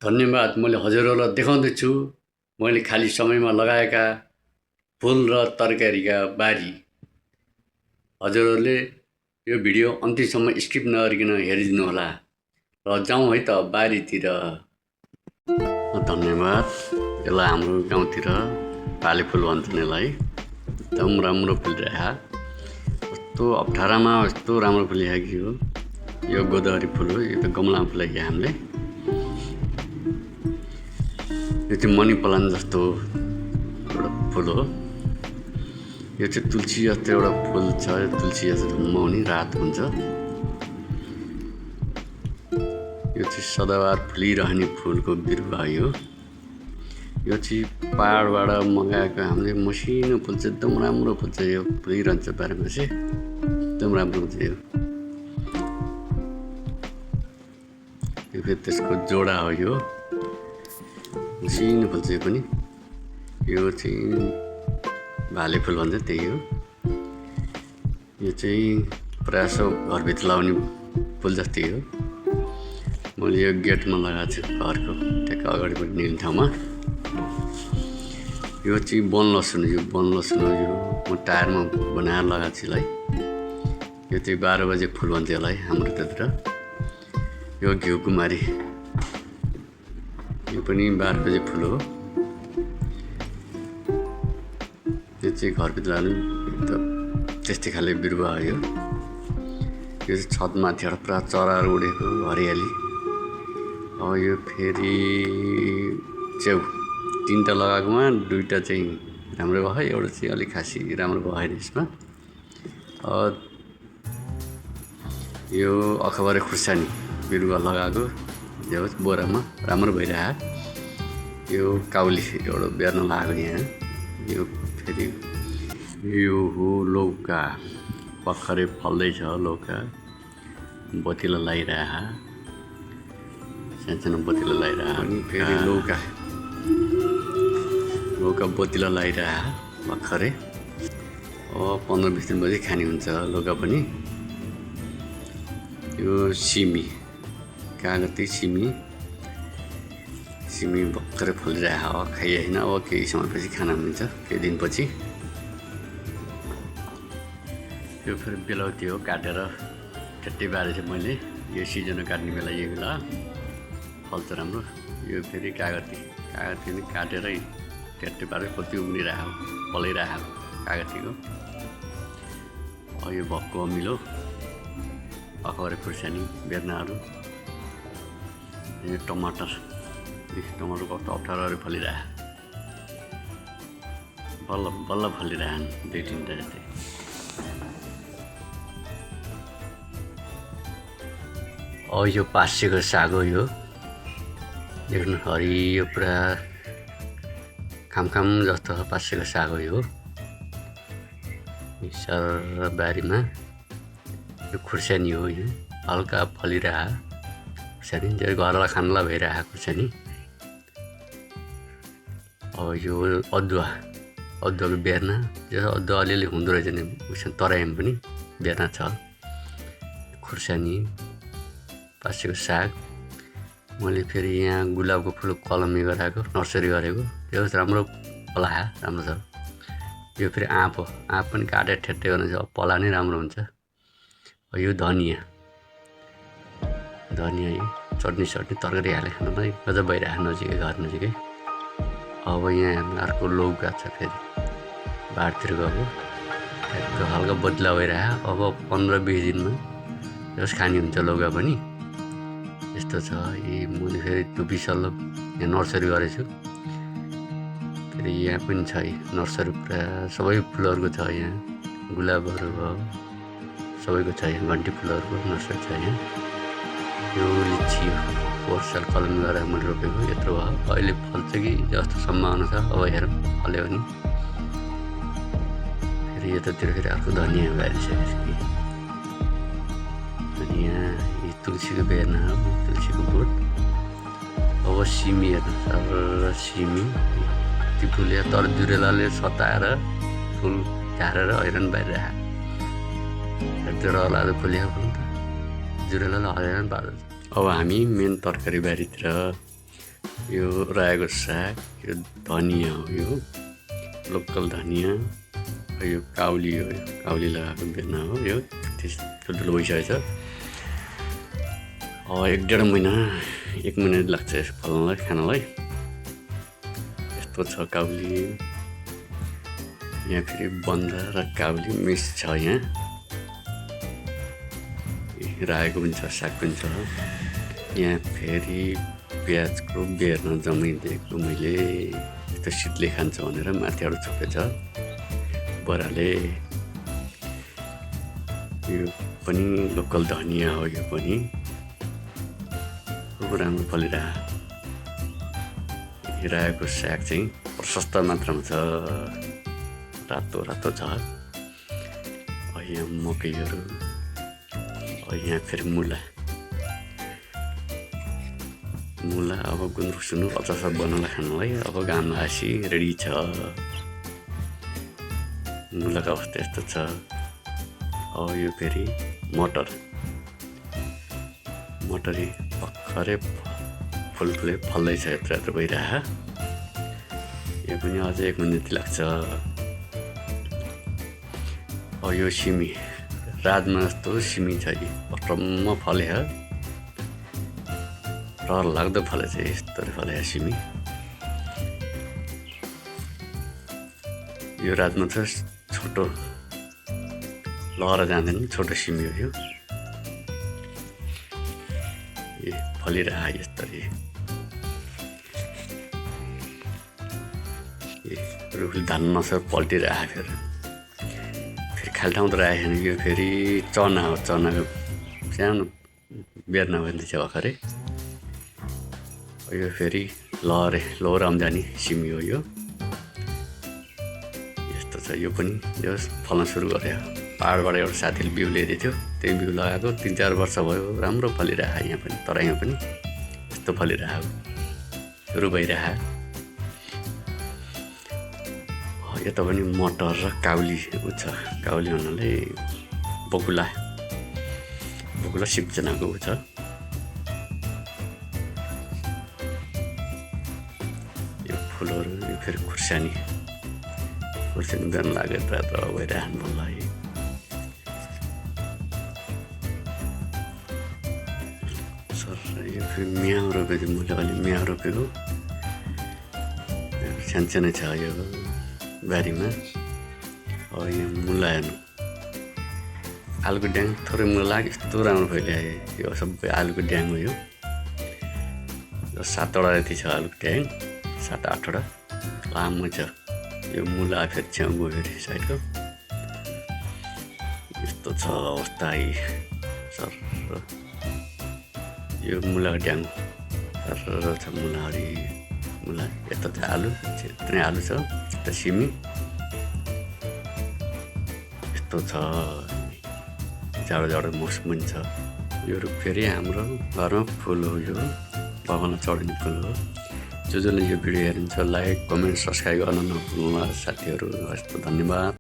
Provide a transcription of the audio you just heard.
धन्यवाद। मैले हजुरहरूलाई देखाउँदैछु मैले खाली समयमा लगाएका फुल र तरकारीका बारी। हजुरहरूले यो भिडियो अन्त्यसम्म स्किप नगरिकन हेरिदिनु होला। र जाउँ है त बारीतिर। धन्यवाद। यसलाई हाम्रो गाउँतिर पाले फुल भन्छन् यसलाई। एकदम राम्रो फुलिरहेको, कस्तो अप्ठ्यारामा यस्तो राम्रो फुलिरहेको हो। यो गोदावरी फुल हो। यो त गमलामा फुलाएको हामीले। यो चाहिँ मनी प्लान्ट जस्तो एउटा फुल हो। यो चाहिँ तुलसी जस्तो एउटा फुल छ। यो तुलसी जस्तो मौनी रात हुन्छ। यो चाहिँ सदाबहार फुलिरहने फुलको बिरुवा हो। यो चाहिँ पहाडबाट मगाएको हामीले मसिनो फुल चाहिँ एकदम राम्रो फुल्छ। यो फुलिरहन्छ बाह्रैमासे, एकदम राम्रो हुन्छ। यो फेरि त्यसको जोडा हो। यो मसिनो फुल चाहिँ पनि। यो चाहिँ भाले फुल भन्छ, त्यही हो। यो चाहिँ प्रायः सो घरभित्र लगाउने फुल जस्तै हो। मैले यो गेटमा लगाएको छु घरको ठ्याक्क अगाडिपट्टि निल्ने ठाउँमा। यो चाहिँ वन लसुन। यो वन लसुन हो। यो म टायरमा बनाएर लगाएको छु यसलाई। यो चाहिँ 12 बजे फुल भन्छ यसलाई हाम्रो त्यतिर। यो घिउकुमारी, यो पनि 12 बजे फुल हो। यो चाहिँ घरभित्र हाल्नु एकदम त्यस्तै खाले बिरुवा हो। यो चाहिँ छतमाथिबाट पुरा चराहरू उडेको हरियाली। अब यो फेरि च्याउ 3टा लगाएकोमा 2टा चाहिँ राम्रो भयो, एउटा चाहिँ अलिक खासी राम्रो भएन यसमा। यो अखबारे खुर्सानी बिरुवा लगाएको यो बोरामा राम्रो भइरहेको। यो काउली एउटा बेर्न लगाएको यहाँ। यो फेरि यो हो लौका, भर्खरै फल्दैछ लौका। बतिलो लगाइरहेको, सानो बतिलो लगाइरहेको। अनि फेरि लौका बतिलो लगाइरहेको भर्खरै। 15-20 दिनपछि खाने हुन्छ लौका पनि। यो सिमी, कागती सिमी भर्खरै फलिरहेको, खाइएन। अब केही समयपछि खान मिल्छ, केही दिनपछि। यो फेरि बेलौती हो, काटेर ठट्टै बारेको छु मैले। यो सिजनमा काट्ने बेला यो बेला फल्छ राम्रो। यो फेरि कागती पनि काटेरै ठट्टै पारेर कति उम्रिरहेको, फलाइरहेको कागतीको। यो भक्कु अमिलो अखबारे खुर्सानी बेर्नाहरू। यो टमाटर कस्तो अप्ठ्यारो फलिरहेको, बल्ल फलिरहेन् 2-3टा जस्तै। यो पासेको साग हो। यो देख्नु हरियो पुरा खामखाम जस्तो पासेको साग हो। यो सारा बारीमा यो खुर्सानी हो। यो हल्का फलिरहेको खुर्सानी, घरलाई खानलाई भइरहेको खुर्सानी। अब यो अदुवाको बेर्ना, जस्तो अदुवा अलिअलि हुँदो रहेछ नि उसमा तराईमा पनि बेर्ना छ। खुर्सानी, पासेको साग। मैले फेरि यहाँ गुलाबको फुल कलमी गराएको, नर्सरी गरेको, त्यो राम्रो पलायो, राम्रो छ। यो फेरि आँप हो। आँप पनि काटेर ठेट्टै गर्नु छ, पला नै राम्रो हुन्छ। यो धनियाँ यो चटनी तरकारी हालेर खानुलाई मजा भइरहेको नजिकै, घर नजिकै। अब यहाँ अर्को लौका छ, फेरि बाढतिर गएको हल्का बदला भइरहेको। अब 15-20 दिनमा जस खाने हुन्छ लौका पनि। यस्तो छ। मैले फेरि टुपी सल्लो यहाँ नर्सरी गरेको छु। फेरि यहाँ पनि छ नर्सरी, पुरा सबै फुलहरूको छ यहाँ। गुलाबहरू भयो, सबैको छ यहाँ। घन्टी फुलहरूको नर्सरी छ यहाँ। यो लिची हो, 4 साल कलम गरेर मैले रोपेको, यत्रो भयो। अहिले फल्छ कि जस्तो सम्भावना छ, अब हेरौँ फल्यो भने। फेरि यतातिर फेरि अर्को धनियाँ बारिसकेपछि धनियाँ। यो तुलसीको बेर्ना हो, तुलसीको बोट। अब सिमी हेर्नु, सारा सिमी ती फुल या तर जुरेलाले सताएर फुल झारेर हैरान पारिरहेको। जुरेला फुलेको फुल त जुरेलाले हैरान पार्छ। अब हामी मेन तरकारी बारीतिर यो रायोको साग, यो धनियाँ हो, यो लोकल धनियाँ, यो काउली हो, यो काउली लगाएको बेना हो, यो ठुल्ठुलो भइसकेको छ। 1-1.5 महिना 1 महिना लाग्छ यस फल्नलाई खानलाई। यस्तो छ काउली। यहाँ फेरि बन्दा र काउली मिक्स छ। यहाँ रायोको पनि छ, साग पनि छ। यहाँ फेरि प्याजको बेर्न जमाइदिएको मैले, यस्तो शीतले खान्छ भनेर माथिबाट छोपेछ बराले। यो पनि लोकल धनियाँ हो, यो पनि खुब राम्रो फलिरहेको। रायोको साग चाहिँ प्रशस्त मात्रामा छ, रातो रातो छ। यहाँ मकैहरू, यहाँ फेरि मुला। अब गुन्द्रुक सुन्द्रुक अचार बनाउन खानलाई अब घाम लासी रेडी छ। मुलाको अवस्था यस्तो छ। यो फेरि मटर भर्खरै फुलफुलै फल्दैछ, यत्रो यत्रो भइरह। यो पनि अझै 1 महिना जति लाग्छ। यो सिमी, राजमा जस्तो सिमी छ, कि पटम्म फले रहर लाग्दो फले चाहिँ यस्तो फले सिमी। यो राजमा छ छोटो, लहरा जाँदैन, छोटो सिमी हो यो। फलिरह यस्तरी। रुखले धान नसकेर पल्टिरह। फेरि खाली ठाउँ त राखेको छैन। यो फेरि चना हो, चनाको सानो बेर्ना भनिदिन्छ भर्खरै। यो फेरि लौरामा जाने सिमी हो यो। यस्तो छ। यो पनि यो फल्न सुरु गर्यो। पाहाडबाट एउटा साथीले बिउ ल्याइदिएको थियो, त्यही बिउ लगाएको 3-4 वर्ष भयो, राम्रो फलिरहेको। यहाँ पनि तराईमा पनि यस्तो फलिरहेको, सुरु भइरहेको। यता पनि मटर र काउली छ। काउली भन्नाले बकुला सिप्चनाको छ। यो फुलहरू, यो फेरि खुर्सानी बिहान लागेर रातो भइरहनु मन लाग्यो। यो फेरि म्याउ रोपेको थियो मैले, अलि म्याउ रोपेको सानसानै छ यो बारीमा। यहाँ मुला हेर्नु, आलुको ड्याङ थोरै मुला लाग्यो, यस्तो राम्रो फैलायो। यो सबै आलुको ड्याङ हो। यो 7वटा जति छ आलुको ड्याङ, 7-8वटा लामो छ। यो मुला फेरि छेउ गयो, फेरि साइडको यस्तो छ अवस्था। सर यो मुलाको ड्याङ सर छ। मुला यता चाहिँ आलु, यत्रै आलु छ, यता सिमी यस्तो छ। जाडो मौसम पनि छ। यो रुख फेरि हाम्रो घरमा फुल हो, यो बगानमा चढ्ने फुल हो। जसले यो भिडियो हेरिन्छ लाइक, कमेन्ट, सब्सक्राइब गर्न नभुल्नुहोला साथीहरू। हस् त, धन्यवाद।